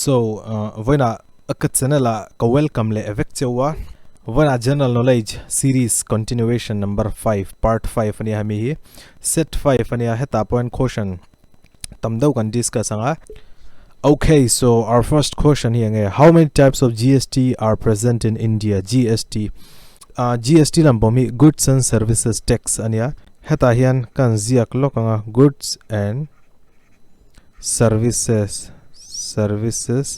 So vawiinah ka channel ah ka welcome leh vek cheu a, vawiinah general knowledge series continuation number 5 part 5 ania hemi hi set 5 ania hetah pawh hian question tam deuh kan discuss anga. Okay so our first question hi enge how many types of GST are present in India GST uh, GST lam pawm hi goods and services tax ania hetah hian kan ziak lawk anga goods and services services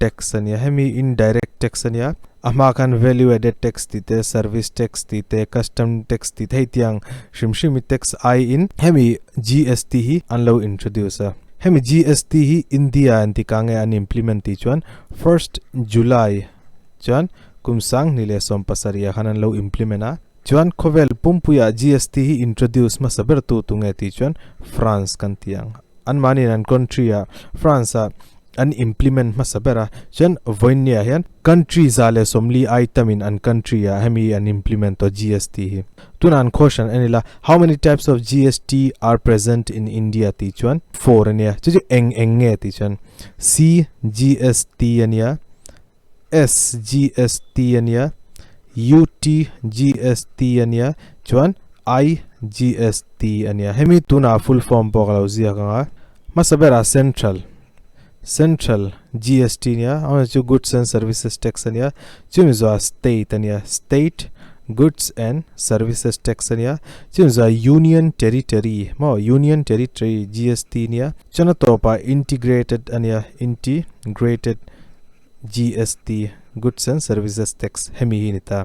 tax ania hemi indirect tax ania a hma khan value added tax tih te service tax tih te custom tax tih te hei tiang hrim hrim hi tax aiin hemi GST hi an lo introduce a hemi GST hi India an ti ka nge an implement tih chuan first July chuan kum sanghnih leh 70 ah khan an lo implement a chuan khawvel pumpuiah GST hi introduce hmasa ber tu tu nge tih chuan France kan ti ang anmahniin an country ah France ah an implement hmasa ber a, chuan vawiinniah hian country 140 item in an country ah hemi an implement tawh GST hi. Tunah an question en ila how many types of GST are present in India tih chuan four ania, chu chu eng eng nge tih chuan CGST ania, SGST ania, UTGST ania chuan IGST ania. Hemi tunah full form pawh ka lo ziak ang a, hmasa berah central central GST ania amaherawhchu chu goods and services tax ania chumi zawhah state ania state goods and services tax ania chumi zawhah union territory maw union territory GST ania chuan a tawpah integrated ania integrated GST, Goods and Services Tax, hemi hi a ni ta.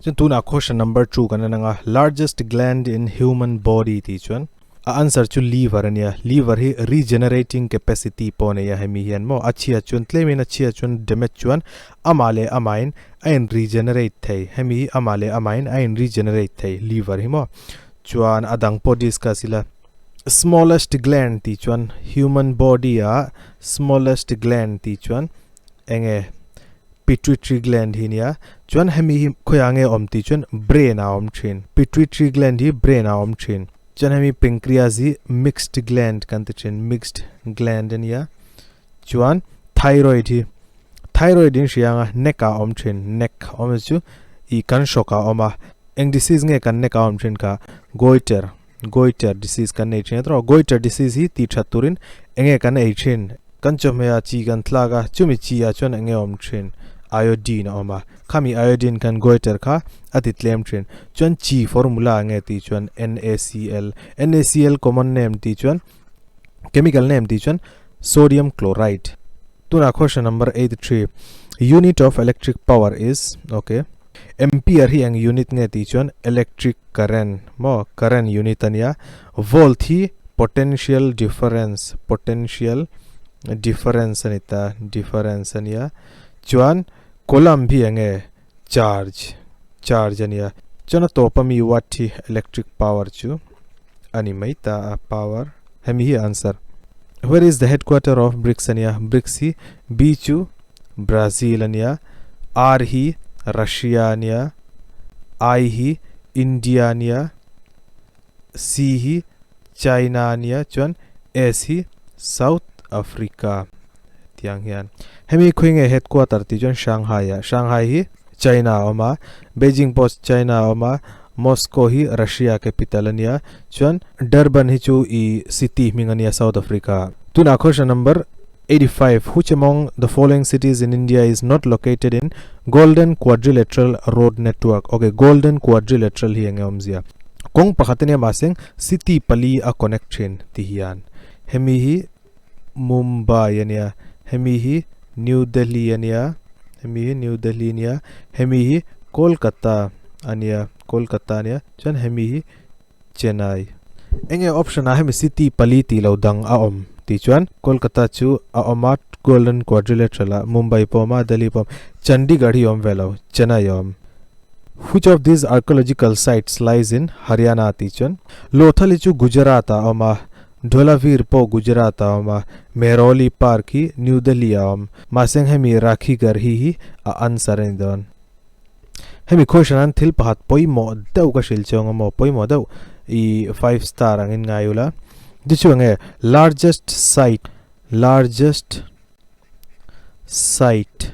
Chuan tunah question number 2 kan en anga, largest gland in human body tih chuan a answer chu liver a nia. Liver hi regenerating capacity pawh a nei a hemi hian maw, a chhia chuan tlemin a chhia chuan damage chuan amah leh amahin a in regenerate thei, hemi hi amah leh amahin a in regenerate thei liver hi maw. Chuan a dang pawh discuss ila. Smallest gland tih chuan human body ah smallest gland tih chuan enge pituitary gland hi nia chuan hemi hi khawiah nge awm tih chuan brain ah a awm thin pituitary gland hi brain ah a awm thin chuan hemi pancreas hi mixed gland kan ti thin mixed gland ania chuan thyroid hi thyroid in hria anga neck ah a awm thin neck awm chu ih kan hrawk ah a awm a eng disease nge kan neck ah a awm thin kha goiter. Goiter disease kan nei thin a tawh. Goiter disease hi tih that turin enge kan ei thin? Kan chawhmeh ah chi kan thlak a, chumi chi ah chuan enge awm thin? Iodine a awm a, khami iodine khan goiter kha a ti tlem thin. Chuan chi formula enge tih chuan NaCl. NaCl common name tih chuan chemical name tih chuan sodium chloride. Tunah question number 83 unit of electric power is okay. Ampere hi eng unit nge tih chuan electric current maw current unit a nia volt hi potential difference potential difference a ni ta difference a nia chuan coulomb hi eng nge charge charge a nia chuan a tawp ami watt hi electric power chu a ni mai ta a power hemi hi answer where is the headquarter of BRICS a nia BRICS hi B chu Brazil a nia, R hi Russia a nia, I hi India a nia, C hi China a nia chuan S hi South Africa tiang hian. Hemi khawi nge headquarter tih chuan Shanghai ah, Shanghai hi China a awm a, Beijing pawh China a awm a, Moscow hi Russia capital a nia, chuan Durban hi chu i city hming a nia South Africa ah. Tunah question number 85. Which among the following cities in India is not located in Golden Quadrilateral Road Network? Okay, Golden Quadrilateral hi enge awmzia? Kawng pakhat ania mahse city pali a connect thin ti hian. Hemi hi Mumbai ania, hemi hi New Delhi ania, hemi hi New Delhi ania, hemi hi Kolkata ania, Kolkata ania, chuan hemi hi Chennai. Enge option ah hemi city pali tih lo dang a awm tih chuan Kolkata chu a awm a Golden Quadrilateral ah Mumbai pawh a awm a Delhi pawh a awm Chandigarh hi a awm ve lo Chennai a awm. Which of these archaeological sites lies in Haryana tih chuan Lothal hi chu Gujarat ah a awm a Dholavir pawh Gujarat ah a awm a Mehrauli Park hi New Delhi ah a awm mahse hemi Rakhigarhi hi a answer a ni dawn. Hemi question an thil pakhat pawimawh deuh ka hrilh chiang a maw pawimawh deuh i five star angin ngai ula chu chu enge largest site largest. site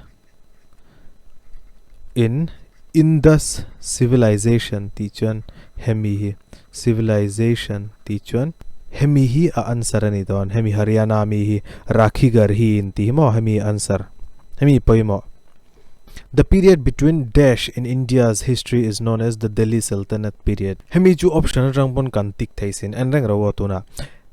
in Indus civilization tih chuan hemi hi civilization tih chuan hemi hi a answer a ni dawn hemi Haryana mi hi Rakhigarhi hi in tih hi maw hemi answer hemi pawimawh. The period between dash in India's history is known as the Delhi Sultanate period. Hemi chu option atang pawn kan tik thei sin en reng ro aw tunah.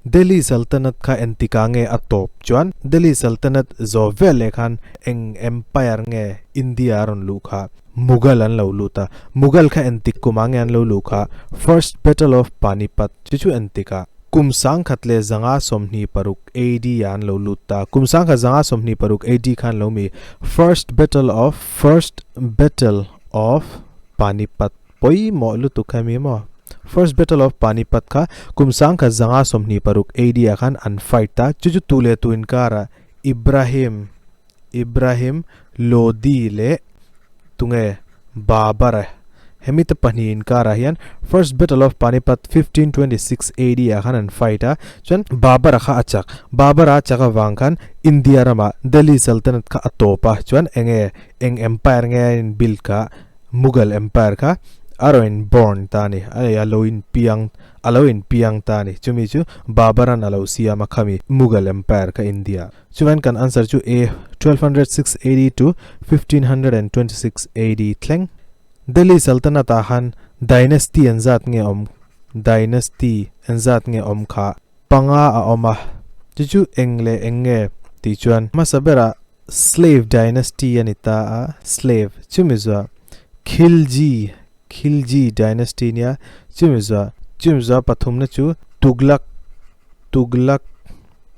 Delhi Sultanate kha entikah nge a tawp chuan Delhi Sultanate zawh vel leh khan eng empire nge India a rawn luh kha Mughal an lo lut a. Mughal kha entik kumah nge an lo luh kha First Battle of Panipat chu chu entikah kum 1126 AD ah an lo lut ta. Kum 1126 AD khan lo mi First Battle of First Battle of Panipat pawimawh lutuk kha mi maw? First Battle of Panipat kha kum 1126 AD ah khan an fight ta. Chu chu tu leh tu inkarah Ibrahim Ibrahim Lodi leh tunge Babur a hemi te pahnih inkarah hian First Battle of Panipat 1526 AD ah khan an fight a chuan Babur a kha a chak Babur a chak avang khan India ramah Delhi Sultanate kha a tawp a chuan enge eng empire nge a in build kha Mughal Empire kha a rawn in born ta a ni a lo in piang a lo in piang ta a ni chumi chu Babur an a lo siam a khami Mughal Empire kha India Chuan kan answer chu A, 1206 AD to 1526 AD thleng. Delhi Sultanate ah khan dynasty an zat nge awm dynasty an zat nge awm kha panga a awm a, chu chu eng leh eng nge tih chuan hmasa berah slave dynasty a ni ta a, slave chumi zuah Khilji Khilji dynasty nia chumi zuah chumi zuah pathumna chu Tughlaq Tughlaq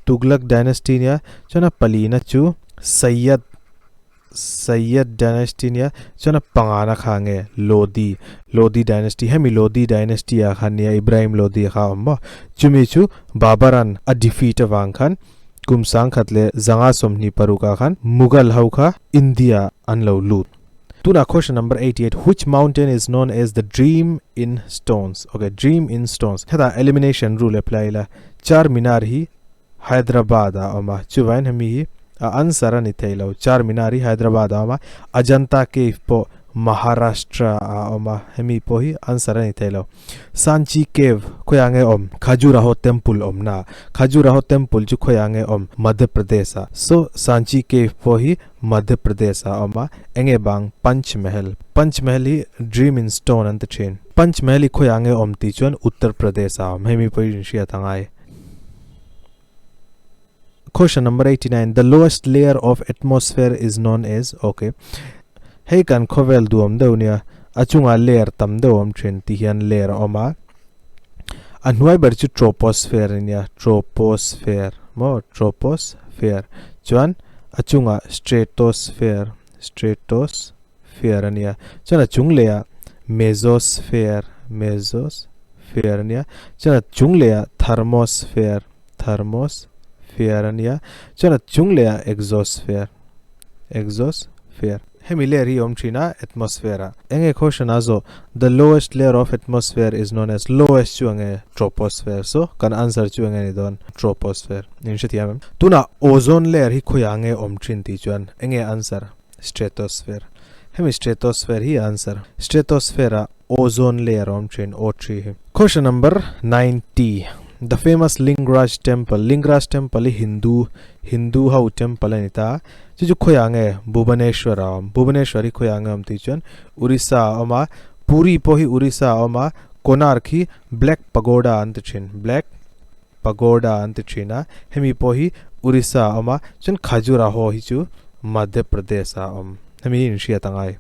Tughlaq dynasty nia chuan a palina chu Sayyad Sayyad dynasty nia chuan a pangana kha nge Lodi Lodi dynasty hemi Lodi dynasty ah khan nia Ibrahim Lodi kha a awm maw chumi chu Babaran a defeat avang khan kum 1126 ah khan Mughal ho kha India an lo lut. Tunah question number 88 which mountain is known as the dream in stones okay dream in stones hetah elimination rule apply ila Char Minar hi Hyderabad ah a awm a chuvain hemi hi a answer a ni thei lo Char Minar hi Hyderabad ah a awm a Ajanta cave pawh Maharashtra ah a awm a hemi pawh hi answer a ni thei lo Sanchi cave khawiah nge awm Khajuraho temple awmna Khajuraho temple chu khawiah nge awm Madhya Pradesh ah so Sanchi cave pawh hi Madhya Pradesh ah a awm a, enge bang Panch Mahal. Panch Mahal hi Dream in Stone an ti thin. Panch Mahal hi khawiah nge awm tih chuan Uttar Pradesh ah a awm, hemi pawh hi inhriat a ngai. Question number 89 The lowest layer of atmosphere is known as okay hei kan khawvel duam deuh nia a chungah layer tam deuh a awm thin ti hian layer a awm a a hnuai ber chu troposphere a nia troposphere maw troposphere chuan a chungah stratosphere stratosphere a nia chuan a chung leh ah mesosphere mesosphere a nia chuan a chung leh ah thermosphere thermosphere a nia chuan a chung leh ah exosphere exosphere hemi layer hi awm thin a atmosphere ah enge question a zawh the lowest layer of atmosphere is known as lowest chu enge troposphere so kan answer chu enge ni dawn troposphere in hrethiam em tunah ozone layer hi khawiah nge awm thin tih chuan enge answer stratosphere hemi stratosphere hi answer stratosphere ah ozone layer awm thin O3 hi question number 90 the famous Lingaraj temple Lingaraj temple hi Hindu Hindu ho temple a ni ta Chu chu khawiah nge Bhubaneswar a awm? Bhubaneswar hi khawiah nge awm tih chuan Orissa a awm a, Puri pawh hi Orissa a awm a, Konark hi Black Pagoda an ti thin, Black Pagoda an ti thin a, hemi pawh hi Orissa a awm a, chuan Khajuraho hi chu Madhya Pradesh ah a awm. Hemi hi inhriat a ngai.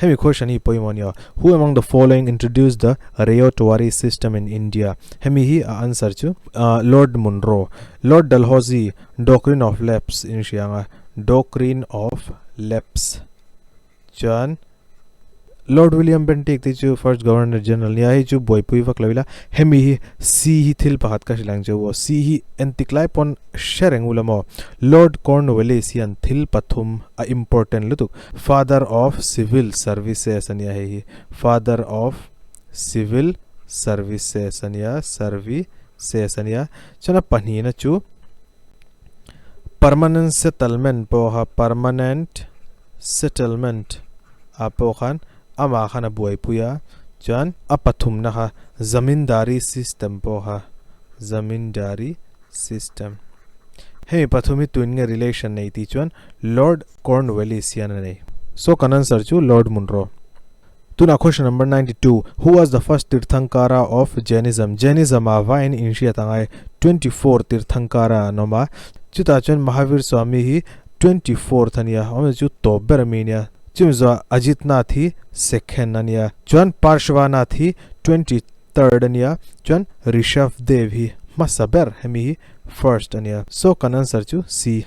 Hemi question hi pawimawh a ni aw. Who among the following introduced the Ryotwari system in India? Hemi hi a answer chu Lord Munro. Lord Dalhousie Doctrine of Lapse in hria ang a, Doctrine of Lapse chuan Lord William Bentinck te chu first Governor General nia hei chu buaipui vak lo ila hemi hi C hi thil pakhat ka hrilh ang che u aw C hi entik lai pawn hre reng ula maw Lord Cornwallis hian thil pathum a important lutuk Father of Civil Services a nia hei hi Father of Civil Services a nia Services a nia chuan a pahnihna chu. Permanent settlement pawh kha permanent settlement ah pawh khan amah khan a buaipui a, chuan a pathumna kha zamindari system pawh kha zamindari system. Hemi pathum hi tuin nge relation nei tih chuan Lord Cornwallis hian a nei. So kan answer chu Lord Munro. Tunah question number 92, Who was the first Tirthankara of Jainism? Jainism ah vain inhriat angai 24 Tirthankara an awm a, chutah chuan Mahavir Swami hi 24th a nia, awmzia chu tawp ber ami nia. Chumi zawh Ajitnath hi second a nia, chuan Parshvanath hi 23rd a nia, chuan Rishabh Dev hi hmasa ber hemi hi first a nia. So kan answer chu C.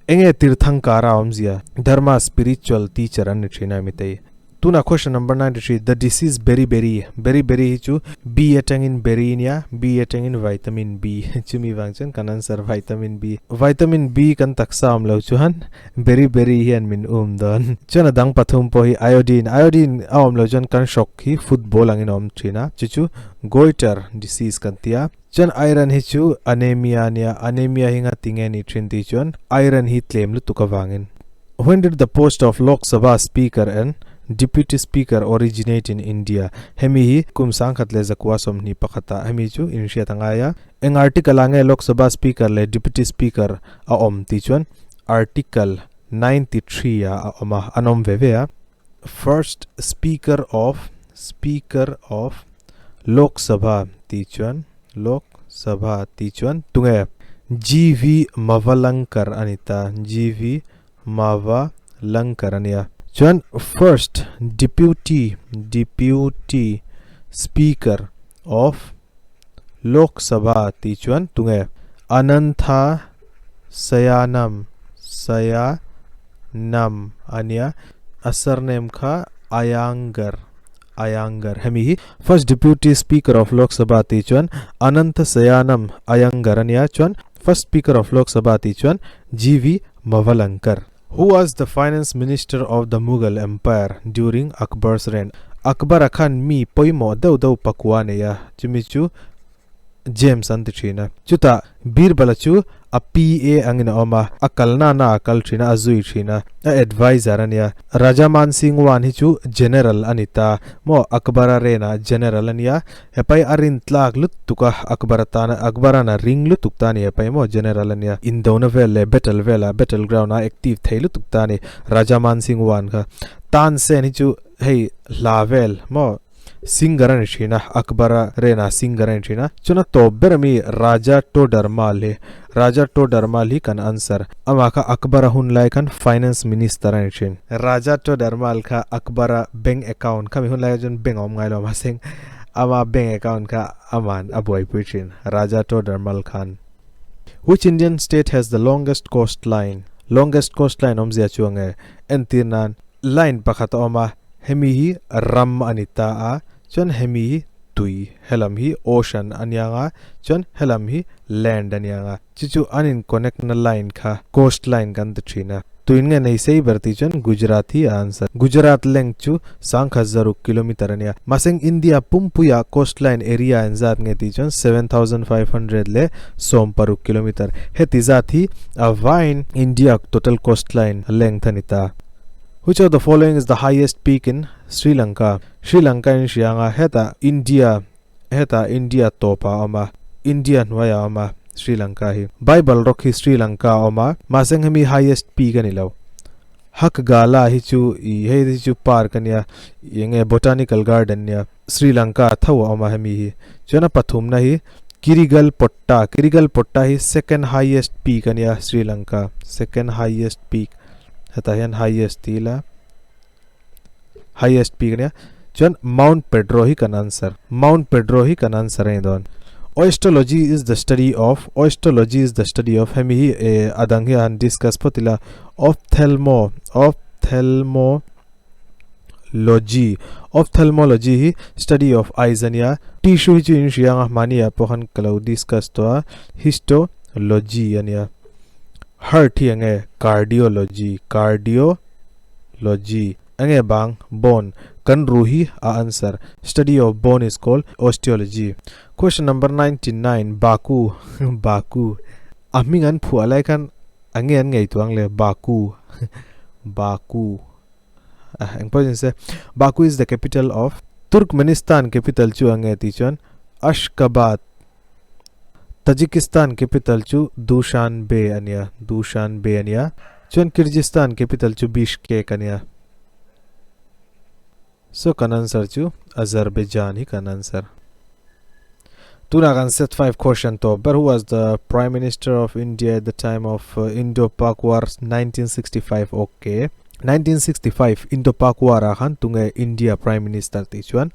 Enge Tirthankara awmzia? Dharma spiritual teacher an ni thin a mitei. Tunah question number 93, the disease beriberi, beriberi hi chu B atangin beri nia, B atangin vitamin B, chumi vang chuan kan answer vitamin B. Vitamin B kan taksa awm lo chuan beriberi hian min um dawn. Chuan a dang pathum pawh hi iodine, iodine a awm lo chuan kan hrawk hi football angin a awm thin a, chu chu goiter disease kan ti a. Chuan iron hi chu anemia nia, anemia hi nga tinge ni thin tih chuan iron hi tlem lutuk avangin. When did the post of Lok Sabha Speaker and Deputy Speaker originate in India? Hemi hi kum sangkhat leh zakua 21 ah hemi chu inhriat a ngai a. Eng article ah nge Lok Sabha Speaker leh Deputy Speaker a awm tih chuan Article 93 ah a awm a, an awm ve ve a. First Speaker of Speaker of Lok Sabha tih chuan Lok Sabha tih chuan tunge GV Mavalankar a ni ta GV Mavalankar a nia chuan First Deputy Deputy Speaker of Lok Sabha tih chuan tunge Anantha Sayanam Sayanam a nia a surname kha Iyengar Iyengar hemi hi First Deputy Speaker of Lok Sabha tih chuan Anantha Sayanam Iyengar a nia chuan First Speaker of Lok Sabha tih chuan GV Mavalankar. Who was the Finance Minister of the Mughal Empire during Akbar's reign? Akbar-a khan mi pawimawh deuh deuh pakua a nei a, chumi chu James an ti thin a. Chutah Birbal-a chu a PA angin a awm a, a kalna na a kal thin a, a zui thin a, a adviser a nia. Raja Man Singh I hi chu General a ni ta maw, Akbar-a reign-ah General a nia. Hepai a rin tlak lutuk a, Akbar atana, Akbar-a'n a ring lutuk ta a ni hepai maw, General a nia. Indona vel leh battle velah, battle ground-ah active thei lutuk ta a ni Raja Man Singh I kha. Tansen hi chu hei hla vel maw. Singer a ni thin a, Akbar-a Rena singer a ni thin a. Chuan a tawp ber ami Raja Todarmal hi, Raja Todarmal hi kan answer. Amah kha Akbar-a hun lai khan Finance Minister a ni thin. Raja Todarmal kha Akbar-a bank account kha mi hun lai kha chuan bank a awm ngai lo mahse ama bank account kha aman a buaipui thin Raja Todarmal khan. Which Indian state has the longest coastline? Longest coastline awmzia chu ange entir nan Line pakhat a awm a, hemi hi ram a ni ta a, chuan hemi hi tui, helam hi ocean a niang a, chuan helam hi land a niang a, chu chu an in connect na line kha coast line kan ti thin a. Tuin nge nei sei ber tih chuan Gujarat hi a answer. Gujarat length chu sangkhat zaruk kilometer a nia. Mahseng India pumpuia coast line area en zat nge tih chuan 7500 leh 60 kilometer. Heti zat hi a vaiin India total coast line length a ni ta. Which of the following is the highest peak in Sri Lanka? Sri Lanka in hria anga hetah India hetah India tawp ah a awm a, India hnuai ah a awm a Sri Lanka hi. Bible rock hi Sri Lanka a awm a, mahse hemi highest peak a ni lo. Hakgala hi chu ih hei hi chu park a nia ih enge botanical garden nia Sri Lanka tho a awm a hemi hi. Chuan a pathumna hi Kirigal Potta, Kirigal Potta hi second highest peak a nia Sri Lanka second highest peak. Hetah hian highest tih ila highest peak ania chuan Mount Pedro hi kan answer Mount Pedro hi kan answer a ni dawn Oestology is the study of Oestology is the study of hemi hi eh a dang hi a han discuss phawt ila Ophthalmo Ophthalmology Ophthalmology hi study of eyes ania tissue hi chu in hria anga mahni ah pawh khan ka lo discuss tawh a histology ania. Heart hi enge cardiology, cardiology, enge bang, bone, kan ru hi a answer, study of bone is called osteology. Question number 99 Baku, Baku, a hming an phuah lai khan Ange an ngaihtuah ang le Baku Baku ah eng pawh ni se Baku is the capital of Turkmenistan capital chu ange tih chuan Ashgabat Tajikistan capital chu Dushanbe a nia Dushanbe a nia chuan Kyrgyzstan capital chu Bishkek a nia So kan answer chu Azerbaijan hi kan answer. Tunah kan set 5 question tawh ber who was the prime minister of India at the time of uh, Indo-Pak war 1965 okay 1965 Indo-Pak war ah khan tunge India prime minister tih chuan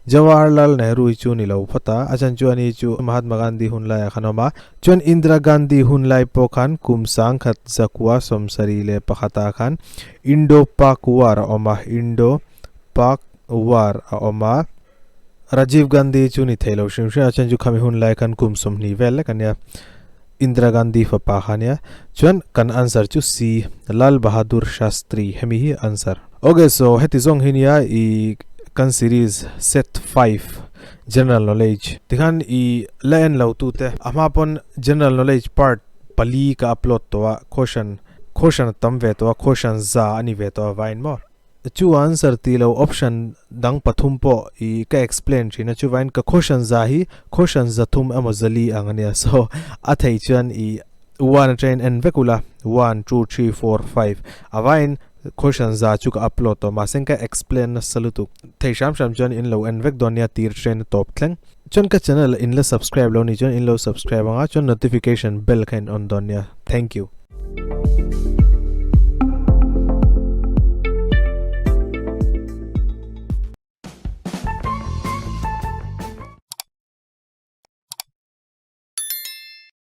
Jawaharlal Nehru hi chu ni lo phawt a a chan chu ani chu Mahatma Gandhi hun laiah khan awm a chuan Indira Gandhi hun lai pawh khan kum sangkhat zakua sawmsarih leh pakhatah khan Indo-Pak war a awm a, Indo-Pak war a awm a. Rajiv Gandhi chu ni thei lo hrim hrim a, chuan chu khami hun lai khan kum 20 vel lek a nia, Indira Gandhi fapa kha a nia. Chuan kan answer chu C, Lal Bahadur Shastri hemi hi answer. Ok, so heti zawng hi nia i kan series set 5 general knowledge tikhan i la en lo tute a hma pawn general knowledge part pali ka upload tawh a, question Question a tam ve tawh a, question za a ni ve tawh a vain maw? Chu answer tih lo option dang pathum pawh i ka explain thin a, chuvain ka question za hi question za thum emaw zali ang a nia so a thei chuan i one atangin en vek ula one two three four five a vain question za chu ka upload tawh mahse ka explain nasa lutuk thei hram hram chuan in lo en vek dawn nia tir train a tawp thleng. Chuan ka channel in la subscribe lo ni chuan in lo subscribe anga chuan notification bell kha in on dawn nia. Thank you.